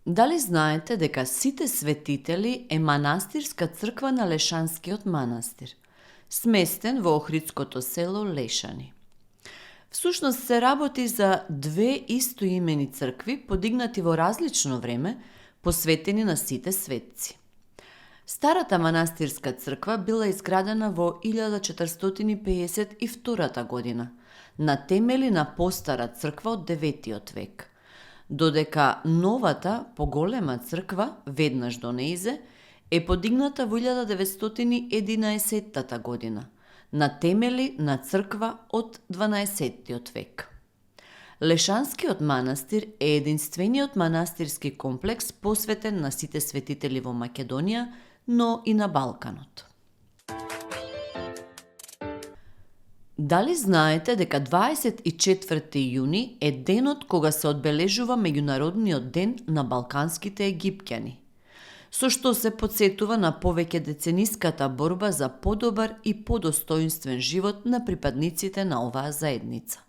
Дали знаете дека Сите светители е манастирска црква на Лешанскиот манастир, сместен во охридското село Лешани? Всушност се работи за две истоимени цркви подигнати во различно време, посветени на сите светци. Старата манастирска црква била изградена во 1452 година, на темели на постара црква од 9 век, додека новата, поголема црква, веднаш до неизе, е подигната во 1911 година, на темели на црква од 12 век. Лешанскиот манастир е единствениот манастирски комплекс посветен на сите светители во Македонија, но и на Балканот. Дали знаете дека 24 јуни е денот кога се одбележува Меѓународниот ден на балканските египќани, со што се потсетува на повеќе децениската борба за подобар и подостоинствен живот на припадниците на оваа заедница.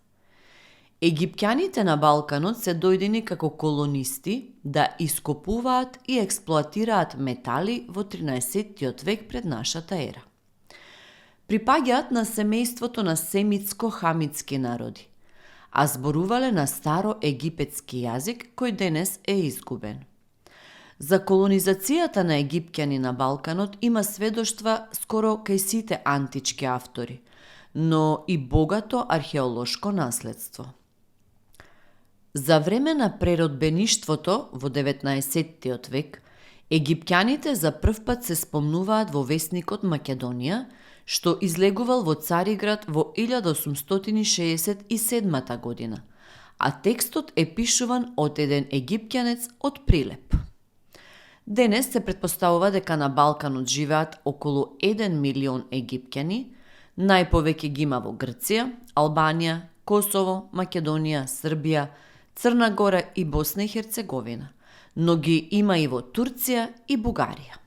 Египќаните на Балканот се дојдени како колонисти да ископуваат и експлоатираат метали во 13 век пред нашата ера. Припаѓаат на семејството на семитско-хамитски народи, а зборувале на старо египетски јазик кој денес е изгубен. За колонизацијата на египќани на Балканот има сведоштва скоро кај сите антички автори, но и богато археолошко наследство. За време на преродбеништвото во 19 век, египќаните за првпат се спомнуваат во весникот Македонија, што излегувал во Цариград во 1867 година, а текстот е пишуван од еден египќанец од Прилеп. Денес се претпоставува дека на Балканот живеат околу 1 милион египќани, најповеќе ги има во Грција, Албанија, Косово, Македонија, Србија, Црна Гора и Босна и Херцеговина, но ги има и во Турција и Бугарија.